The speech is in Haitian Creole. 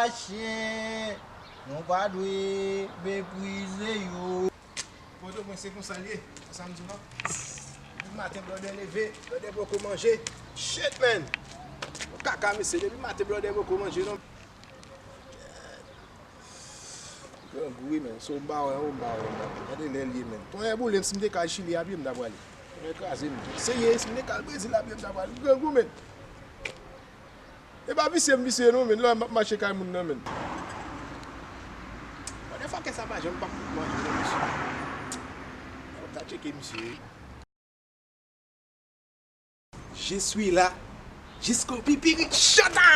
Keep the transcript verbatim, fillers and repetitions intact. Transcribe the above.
Ayisyen, nou pa dwe meprize yo. Pòtoprens se konsa l ye, se sa m di w la. Depi maten blòdè leve, blòdè poko manje. Shit, man! Yon kaka, mesye, depi maten blòdè poko manje, non. Grangou wi, men. So, m pa wè, m pa wè, m pa wè. Gade lè l ye, men. Tonyè boule m, si m te ka al Chili a pye, m ta prale. Tonyè kraze m. Serye, si m te ka al Brezil a pye, m ta prale. Grangou, men. E pa visye m visye non, men. Lè m ap mache kay moun nan, men. Bon, defwa kè sa pa janm p ap manje, non, mesye. Fò m ta tcheke misye wi. Je suis là jusqu'au pipirichota!